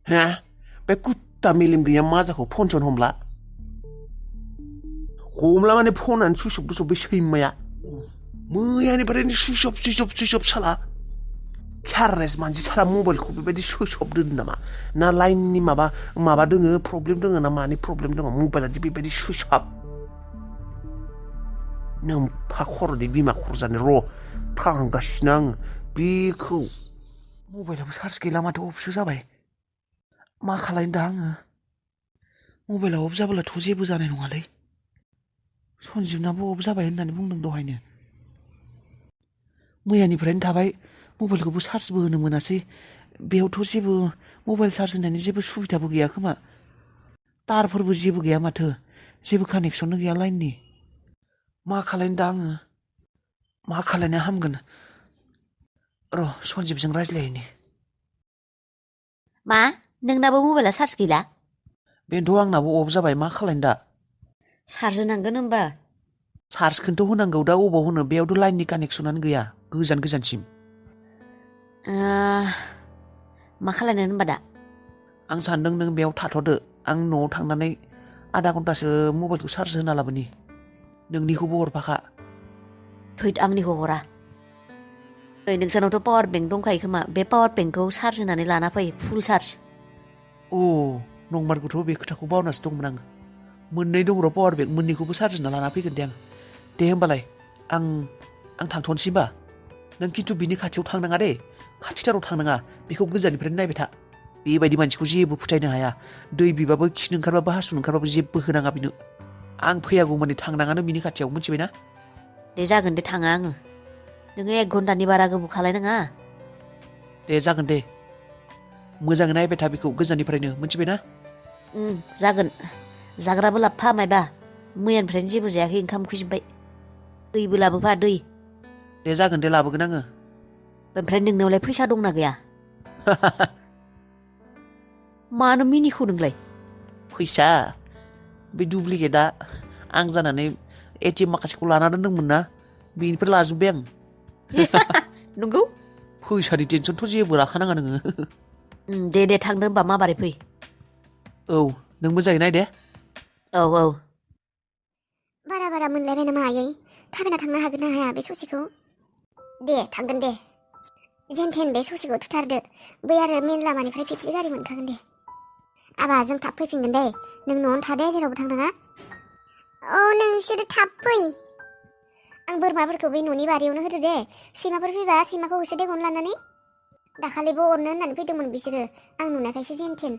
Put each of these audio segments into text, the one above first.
हा बे कुत्ता मेलेम गैया मा जाखो फनसन हमला माने फनानो सुइसब बे सैमाया मैयानिफ्रायनो सुइसब साला केयारलेस मानसि साला मबाइलखौ बेबायदि सुइसब दोनो नामा ना लाइननि माबा दोङो प्रब्लेम दोङो ना मानि प्रब्लेम दङ मबाइलादि बेबायदि सुइसब नोमफा खर'नि बिमा खर' जानो र' थांगासिनो आङो बेखौ मबाइलाबो चार्ज गैला माथो अफसो जाबाय मा खालायनो दा आङो मबाइला अफ जाब्लाथ' जेबो जानाय नङालै सन्जिबनाबो अफ जाबाय होननानै बुंदों दहायनो मैयानिफ्रायनो थाबाय मबाइलखौबो चार्जबो होनो मोनासै बेयावथ' जेबो मबाइल चार्ज होनायनि जेबो सुबिदाबो गैया खोमा तारफोरबो जेबो गैया माथो जेबो कानेक्सननो गैया लाइननि मा खालायनो दा आङो मा खालायनो हामगोन र' सन्जिबजों रायज्लायहैनि मा नोंनाबो मबाइला चार्ज गैला बेनोथ' आंनाबो अफ जाबाय मा खालायनो दा चार्ज होनांगोन होमबा चार्जखौनोथ' होनांगौ दा अबाव होनो बेयावथ' लाइननि कानेक्सनानो गैया गोजानसिम मा खालायनो होनबा दा आं सानदों नों बेयाव थाथ'दो आं न'आव थांनानै आधा घन्टासो मबाइलखौ चार्ज होना लाबोनि नोंनिखौबो हरफाखा थैद आंनिखौ हरा ओइ नोंसानावथ' पावार बेंक दंखायो खोमा बे पावार बेंकखौ चार्ज होनानै लाना फै फुल चार्ज अ नंमारगौथ' बे खोथाखौ बावनासो दंमोन आं मोननै दं र' पावार बेंक मोननैखौबो चार्ज होना लाना फैगोन दे आं दे होमबालाय आं थांथ'नोसै होमबा नों खिन्थु बिनि खाथियाव थांनाङा दे खाथिथाराव थांनाङा बेखौ गोजाननिफ्रायनो नायबाय था बेबायदि मानसिखौ जेबो फोथायनो हाया दै बिबाबो खिनो ओंखारबाबो हासुनो ओंखारबाबो जेबो होनाङा बिनो आं फैयागौमानि थांनाङानो बिनि खाथियाव मिथिबायना दे जागोन दे थाङा आङो नोङो 1 घन्टानि बारा गोबाव खालायनाङा दे जागोन दे मोजाङै नायबाय था बेखौ गोजाननिफ्रायनो मिथिबायना जागोन जाग्राबो लाबफा मायबा मैयानिफ्रायनो जेबो जायाखै ओंखाम उखैजोब्बाय दैबो लाबोफा दै दे जागोन दे लाबोगोन आङो ओमफ्राय नोंनावलाय फैसा दंना गैया मानो मिनिखौ नोंलाय फैसा बे दुप्लिकेटआ आं जानानै एटिएम माखासेखौ लाना दोनदोंमोन ना बेनिफ्राय लाजोब्बाय आं नंगौ फैसानि टेनसनथ' जेबो लाखानाङा नोङो दे थांदो होमबा माबारै फै औ नों मोजाङै नाय दे औ बारा मोनलायबाय नामा आयै थाबायना थांनो हागोन ना हाया बे ससेखौ दे थांगोन दे जेनथेन बे ससेखौ थुथारदो बै आरो मेन लामानिफ्राय फिफ्लि गारि मोनखागोन दे आबा जों थाब फैफिनगोन दे नों न'आवनो थादे जेरावबो थांनाङा औ नोंसोर थाब फै आं बोरमाफोरखौ बै न'नि बारियावनो होदो दे सैमाफोर फैबा सैमाखौ होसो दे गन लानानै दाखालिबो अरनो होननानै फैदोंमोन बिसोरो आं नुनायखायसो जेनथेन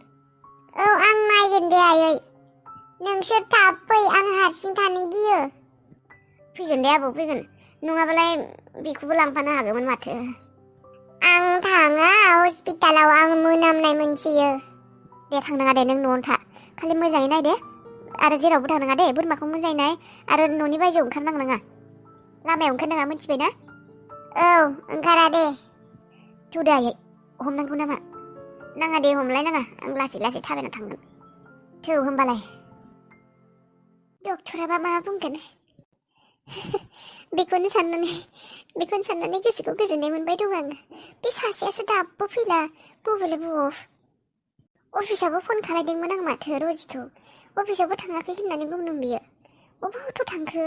औ आं नायगोन दे आयै नोंसोर थाब फै आं हारसिं थानो गियो फैगोन दे आबौ फैगोन नङाबालाय बेखौबो लांफानो हागौमोन माथो आं थाङा हस्पिटालाव आं मोनामनाय मोनसोयो दे थांनाङा दे नों न'आवनो था खालि मोजाङै नाय दे आरो जेरावबो थांनाङा दे बोरमाखौ मोजाङै नाय आरो न'नि बायजोआव ओंखारनांनाङा लामायाव ओंखारनाङा मिथिबायना औ ओंखारा दे थौदो आयै हमनांगौ नामा नाङा दे हमलायनाङा आं लासै थाबायना थांगोन थौ होमबालाय डक्टराबा मा बुंगोन बेखौनो साननानै गोसोखौ गोजोननाय मोनबाय दं आं बे सासेयासो दाबो फैला मबाइलाबो अफ अफिसावबो फन खालायदोंमोन आं माथो रजिखौ अफिसावबो थाङाखै होननानै बुंदों बियो अबावथ' थांखो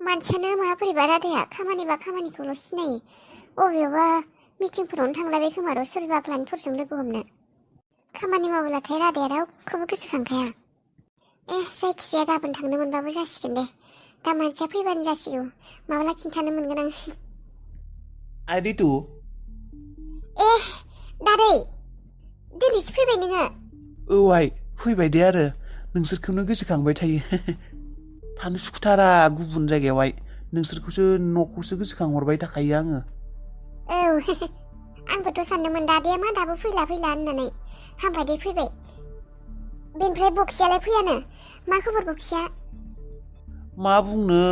मानसियानो माबोरैबा रादाया खामानिबा खामानिखौल' सिनायो अबेयावबा मिटिंफोरावनो थांलायबाय खोमा र' सोरबा क्लाइन्टफोरजों लोगो हमनो खामानि मावब्लाथाय रादाया रावखौबो गोसोखांखाया जायखिजाया गाबोन थांनो मोनबाबो जासिगोन दे दा मानसिया फैबानो जासिगौ माब्ला खिन्थानो मोनगोन आं आइ रितु दादै दिनैसो फैबाय नोङो औ आइ फैबाय दे आरो नोंसोरखौनो गोसोखांबाय थायो थानो सुखुथारा गुबुन जायगायावहाय नोंसोरखौसो न'खौसो गोसोखांहरबाय थाखायो आङो औ आंबोथ' सानदोंमोन दादैया मा दाबो फैला होननानै हामबाय दे फैबाय बेनिफ्राय बक्सियालाय फैयानो मा खबर बक्सिया मा बुंनो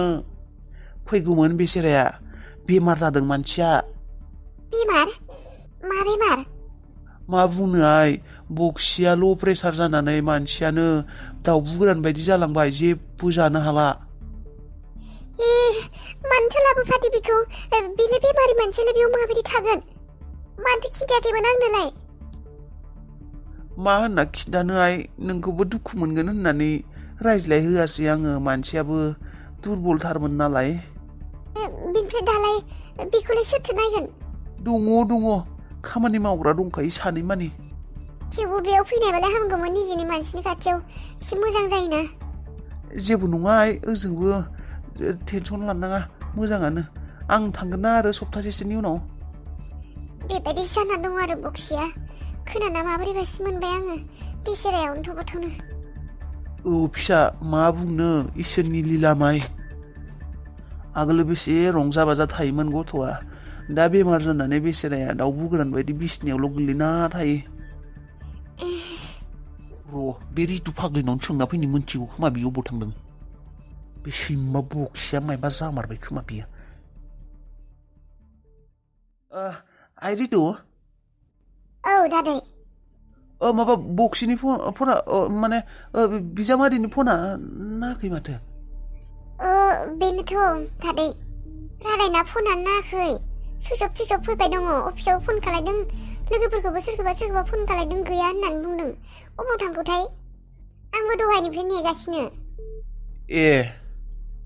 फैगौमोन बेसेराया बेमार जादों मानसिया बेमार मा बेमार मा बुंनो आइ बक्सिया ल' प्रेसार जानानै मानसियानो दाउबु गोरान बायदि जालांबाय जेबो जानो हाला मानोथो लाबोफादो बेखौ बेलाय बेमारि मानसियालाय बेयाव माबायदि थागोन मानोथो खिन्थायाखैमोन आंनोलाय मा होनना खिन्थानो आइ नोंखौबो दुखु मोनगोन होननानै रायज्लायहोआसै आङो मानसियाबो दुरबलथारमोन नालाय बिनिफ्राय दालाय बेखौलाय सोरथो नायगोन दङ खामानि मावग्रा दंखायो सानै मानि थेवबो बेयाव फैनायबालाय हामगौमोन निजेनि मानसिनि खाथियाव एसे मोजां जायोना जेबो नङा आइ ओजोंबो टेनसन लानाङा मोजाङानो आं थांगोन ना आरो सप्तासेसोनि उनाव बेबायदि जाना दं आरो बक्सिया खोनाना माबोरैबासो मोनबाय आङो बेसेराया अन्थ'बथ'नो औ फिसा मा बुंनो इसोरनि लीला माय आगोल बेसे रंजा बाजा थायोमोन गथ'आ दा बेमार जानानै बेसेराया दाउ बुगोरान बायदि बिसिनायावल' गोलैना थायो र' बे रितु फाग्लिनावनो सोंना फैनो मोनथिगौ खोमा बियो अबाव थांदों बे सैमा बक्सिया मायबा जामारबाय खोमा बियो आइ रितु औ दादै माबा बक्सिनि फना माने बिजामादैनि फना नाङाखै माथो बेनोथ' दादै रायलायना फनानो नाङाखै सुइस अफ फैबाय दङ अफिसाव फन खालायदों लोगोफोरखौबो सोरखौबा फन खालायदों गैया होननानै बुंदों अबाव थांगौथाय आंबो दहायनिफ्राय नेगासिनो ए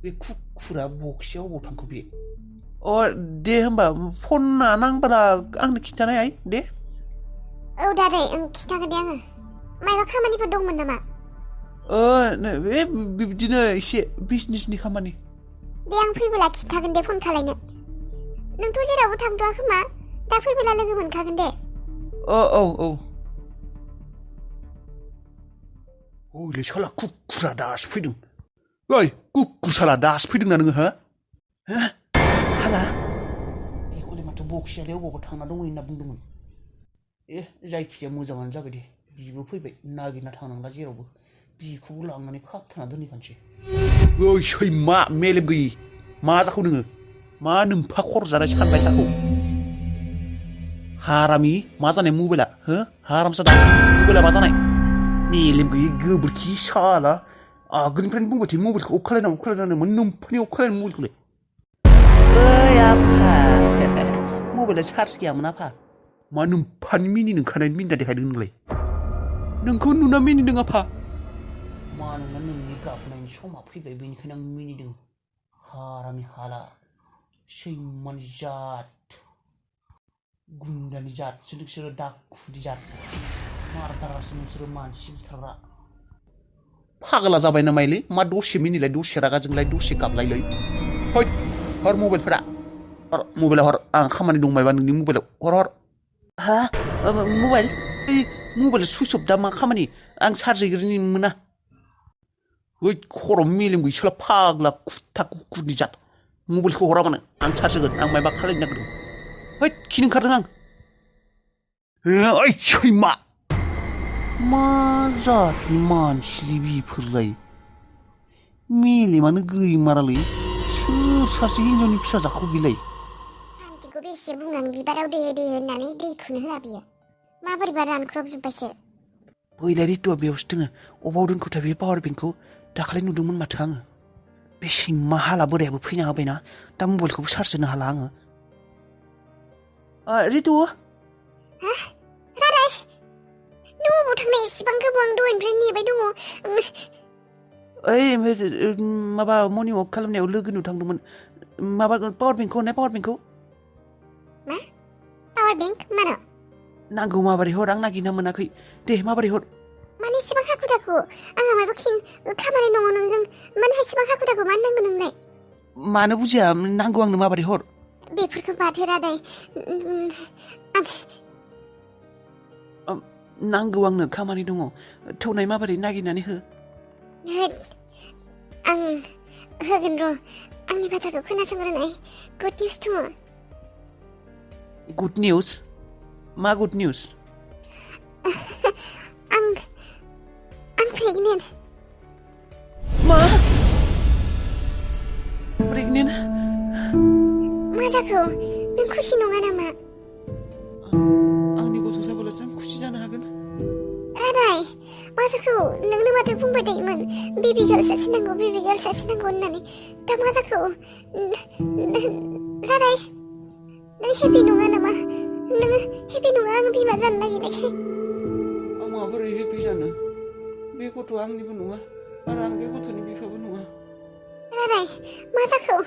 बे कुकुरा बक्सियाव अबाव थांखो बे दे होमबा फना नांबाला आंनो खिन्थानाय आइ दे औ दादै खिन्थागोन दे आङो मायबा खामानिफोर दंमोन नामा बे बिदिनो एसे बिजनेसनि खामानि दे आं फैबोला खिन्थागोन दे फन खालायनो नोंथ' जेरावबो थांथ'आ खोमा दा फैबोला लोगो मोनखागोन दे औ ओइलै साला कुकुरा दासो फैदों ओइ कुकुर साला दासो फैदोंना नोङो हा हाला बेखौलाय माथो बक्सियालाय अबावबा थांना दङ होनना बुंदोंमोन जायखिजाया मोजाङानो जाबाय दे बिबो फैबाय नागिरना थांनांला जेरावबो बिखौबो लांनानै खाबथाना दोनहैखानोसै ओइ सैमा मेलेम गैयि मा जाखौ नोङो मा नोमफा खर जानाय सानबाय थाखौ हारामि मा जानाय मबाइला हारामसा दा मबाइला मा जानाय मेलेम गैयि गोबोरखि साला आगोलनिफ्रायनो बुंबाय थायो मबाइलखौ अफ खालायनांगौ नोमफानि अफ खालायनांगौ मबाइलखौलाय ओइ आफा मबाइला चार्ज गैयामोन आफा मा नोमफानि मिनिनो ओंखारनायनि मिनिना देखायदों नोंलाय नोंखौ नुना मिनिदों आफा मानोना नोंनि गाबनायनि समा फैबाय बेनिखायनो आं मिनिदों हारामि हाला सैमानि जात गुन्दानि जातसो नोंसोरो दाखुनि जात मारदारासो नोंसोरो मानसि बुथारग्रा फागला जाबाय ना माइलै मा दसे मिनिलाय दसे रागा जोंलाय दसे गाबलायलाय है हर मबाइलफोरा हर मबाइलाव हर आं खामानि दं मायबा नोंनि मबाइलाव हर मबाइल सुइस अफ दा मा खामानि आं चार्ज हैग्रोनि मोना है खर' मेलेम गैसोला फाग्ला कुत्ता कुकुरनि जात मबाइलखौ हराबानो आं चार्ज होगोन आं मायबा खालायनो नागिरदों है खिनो ओंखारदों आं ओइ सैमा मा जातनि मानसिलै बेफोरलाय मेलेमानो गैमारालै सोर सासे हिनजावनि फिसा जाखौ बेलाय सान्थिखौ बेसे बुंनां बिबाराव दे होननानै दैखौनो होआ बियो माबोरैबा रानख्रबजोब्बायसो बैलाय रितुआ बेयावसो दोङो अबाव दोनखोथाय बे पावार बेंकखौ दाखालि नुदोंमोन माथो आङो बे सैमा हाला बोरायाबो फैना होबायना दा मबाइलखौबो चार्ज होनो हाला आङो रितु रादाय नों अबाव थांनाय एसेबां गोबाव आं दहायनिफ्राय नेबाय दङ ओइ माबा मर्निं वाक खालामनायाव लोगोनाव थांदोंमोन माबा पावार बेंकखौ मा पावार बेंक मानो नांगौ माबोरै हर आं नागिरना मोनाखै दे माबोरै हर माने इसेबां हाखु दाखु आंहा माबा खामानि दङ नोंजों मानो इसेबां हाखु दाखु मानो नांगौ नोंलाय मानो बुजिया नांगौ आंनो माबोरै हर बेफोरखौ बाथो रादाय नांगौ आंनो खामानि दङ थौनाय माबोरै नागिरनानै हो आं होगोन र' आंनि बाथ्राखौ खोनासंग्रोनाय गुड निउस दङ गुड निउस मा गुड निउस आं प्रेगनेन्ट मा प्रेगनेन्ट मा जाखो नों खुसि नङा नामा आंनि गथ' जाबोलासो आं खुसि जानो हागोन रादाय मा जाखो नोंनो माथो बुंबाय थायोमोन बेबि गार्ल सासे नांगौ होननानै दा मा जाखो रादाय नों हेपि नङा नामा नोङो हेपि नङा आं बिमा जानो नागिरनायखाय आं माबा बोरै हेपि जानो बे गथ'आ आंनिबो नङा आरो आं बे गथ'नि बिफाबो नङा रादाय मा जाखो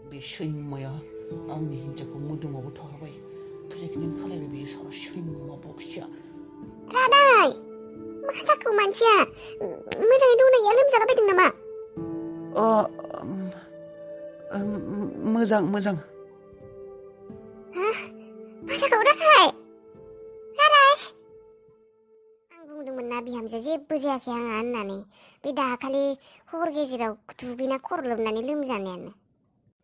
बे सैमाया आंनि हिन्जावखौ मोदोमावबो थाहाबाय प्रेगनेन्ट खालायबाय बेयो साला सैमा बक्सिया रादाय मा जाखो मानसिया मोजाङै दंना गैया लोमजालाबायदों नामा मोजां मा जाखो रादाय आं बुंदोंमोन ना बिहामजो जेबो जायाखै आंहा होननानै बे दाखालि हर गेजेराव दुगैना खर' लोबनानै लोमजानायानो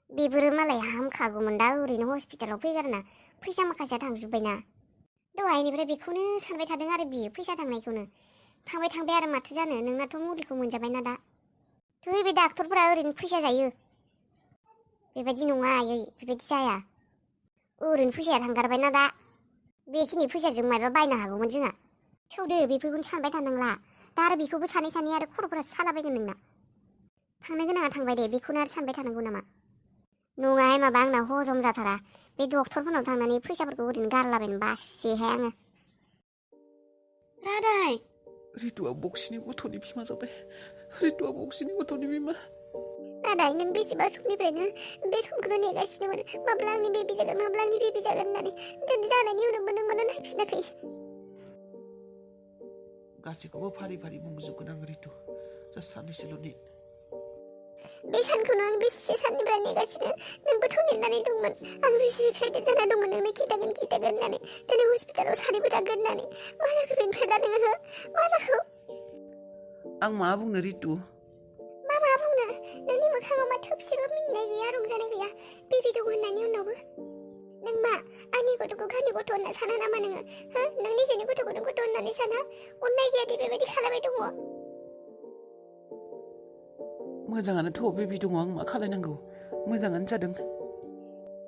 बेफोरो मालाय हामखागौमोन दा ओरैनो हस्पिटालाव फैगारना फैसा माखासेया थांजोब्बायना दहायनिफ्राय बेखौनो सानबाय थादों आरो बियो फैसा थांनायखौनो थांबाय आरो माथो जानो नोंनाथ' मुलिखौ मोनजाबायना दा थै बे डाक्टरफोरा ओरैनो फैसा जायो बेबायदि नङा आयै बेबायदि जाया ओरैनो फैसाया थांगारबायना दा बेखिनि फैसाजों माबा बायनो हागौमोन जोंहा थौदो बेफोरखौनो सानबाय थानांला दा आरो बेखौबो सानै आरो खर'फोरा सालाबायगोन नोंना थांनो गोनाङा थांबाय दे बेखौनो आरो सानबाय थानांगौ नामा नङाहाय माबा आंना हजम जाथारा बे डक्टरफोरनाव थांनानै फैसाफोरखौ ओरैनो गारलाबायनो बासोहाय आङो रादाय रितुआ बक्सिनि गथ'नि बिमा जाबाय रितुआ बक्सिनि गथ'नि बिमा रादाय नों बेसेबा समनिफ्रायनो बे समखौनो नेगासिनोमोन माब्ला आंनि बेबि जागोन होननानै दिनै जानायनि उनावबो नों मानो नायफिनाखै गासैखौबो फारि बुंजोबगोन आं रितु जास्ट साननैसोल' नेट बे सानखौनो आं बेसे साननिफ्राय नेगासिनो नोंबोथ' नेनानै दंमोन आं बेसे एक्साइटेड जाना दंमोन नोंनो खिथागोन होननानै दिनै हस्पिटालाव सानैबो थांगोन होननानै मा जाखो बेनिफ्राय दा नोङो मा जाखो आं मा बुंनो रितु मा बुंनो नोंनि मोखाङाव मा थोबसेबो मिनिनाय गैया रंजानाय गैया बेबि दं होननायनि उनावबो नों मा आंनि गथ'खौ गावनि गथ' होनना साना नामा नोङो नों निजेनि गथ'खौनो गथ' होननानै साना अननाय गैयादि बेबायदि खालामबाय दङ मोजाङानो थ' बेबि दङ आं मा खालायनांगौ मोजाङानो जादों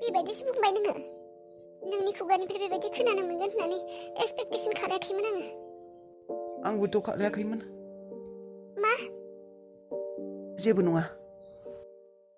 बेबायदिसो बुंबाय नोङो नोंनि खुगानिफ्राय बेबायदि खोनानो मोनगोन होननानै एक्सपेक्टेसन खालायाखैमोन आङो आंबोथ' खालायाखैमोन मा जेबो नङा